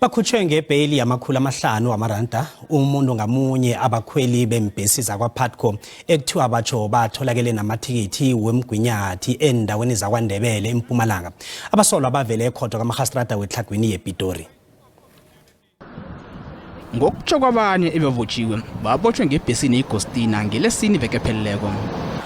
Bakhutshwe ngebheyili yama-500 wamaranda umuntu ngamunye abakhweli bembhesi zakwaPutco ekuthiwa batsho batholakele namathikithi wemgwinyathi endaweni zakwaNdebele eMpumalanga. Abasolwa bavele ekhotho kamarhastrada weTlhagwini yePitori. Ngokutsho kwabanye ebebotjhiwe, babotjhwe ngebhesini iGostina ngelesine iveke epheleleko.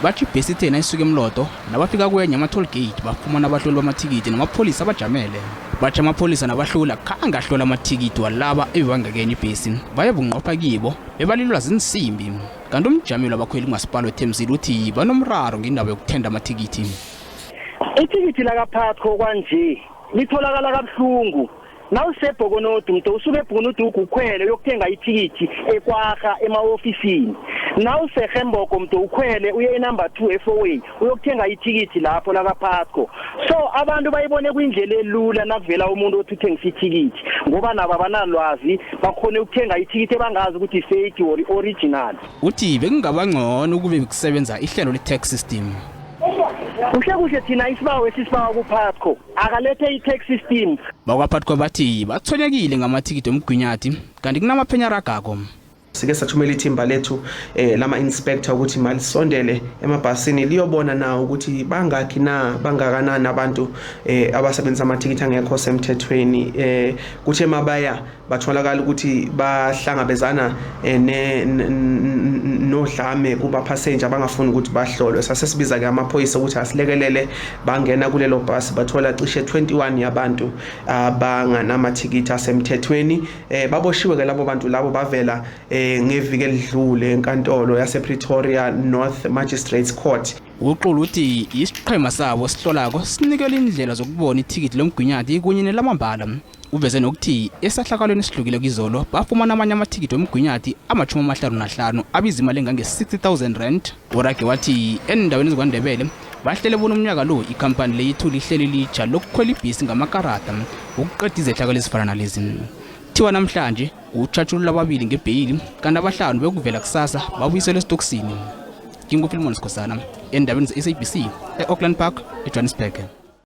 Bathi ibhesi ithe nayisuka eMloto, nabafika kwenye ama-toll gate bafumana abahloli bamathikithi namapholisa abajamele. Bathi amapholisa nabahlula khange ahlola amathikithi walaba ebebangakeni ibhesi, baye bunqopha kibo bebalilwa ziinsimbi. Kanti umjameli wabakhweli kumasipala weThemsile uthi banomraro ngendaba yokuthenda amathikithi. Ithikithi lakaPhatco kwanje litholakala kabuhlungu nawusebhokonodu mntu usuke ebhokonodu ukhwele uyokuthenga ithikithi ekwarha ema-ofisini. Nawuserhemboko mntu ukhwele uye enumber 2 efoway uyokuthenga ithikithi lapho lakaPhatco. So abantu bayibone kuyindlela elula nakuvela umuntu othi uthengisa ithikithi, ngoba nabo abanalwazi, bakhone ukuthenga ithikithi ebangazi ukuthi fake or original. Uthi bekungaba ngcono ukube bekusebenza ihlelo le-tax system. Kuhle kuhle thina isibawo esisibawa kuPhatco, akalethe i-tax system. BakwaPhatco bathi bathonyekile ngamathikithi omgunyathi, kanti kunamaphenya aragako. Sike sathumela ithimba lethu lama inspector ukuthi malisondele emabhasini liyobona na ukuthi bangakhi na, bangakanani abantu abasebenzisa amathikithi angekho semthethweni. Kuthe mabaya batholakala ukuthi bahlangabezana nodlame kuba passenger abangafuni ukuthi bahlolwe. Sase sibiza ke amaphoyisa ukuthi asilekelele. Bangena kulelo bhasi, bathola cishe 21 yabantu abanganamathikiti asemthethweni. Baboshiwe ke labo bantu labo, bavela ngeviki elidlule enkantolo yasePretoria North Magistrates Court. Uxulu uthi isiqhema sabo sihlolako sinikela indlela zokubona ithikithi lomgunyathi kunye nelamambala. Uveze nokuthi esahlakalweni esihlukile kizolo bafumana amanye amathikithi womgunyathi ama-55 abiza imali engange-60 000 rand. Urage wathi endaweni ezikwaNdebele bahlele bona umnyaka lo ikhampani le yethule ihlelo elitsha lokukhwela ibhesi ngamakarada ukuqeda izehlakalo ezifana nalezi. Thiwa namhlanje kutshatshulula ababili ngebheyili, kanti abahlanu bekuvela kusasa babuyiselwe esitokisini. NginguFilimon Sikhosana endabeni ze-SABC e-Auckland Park, eJohannesburg.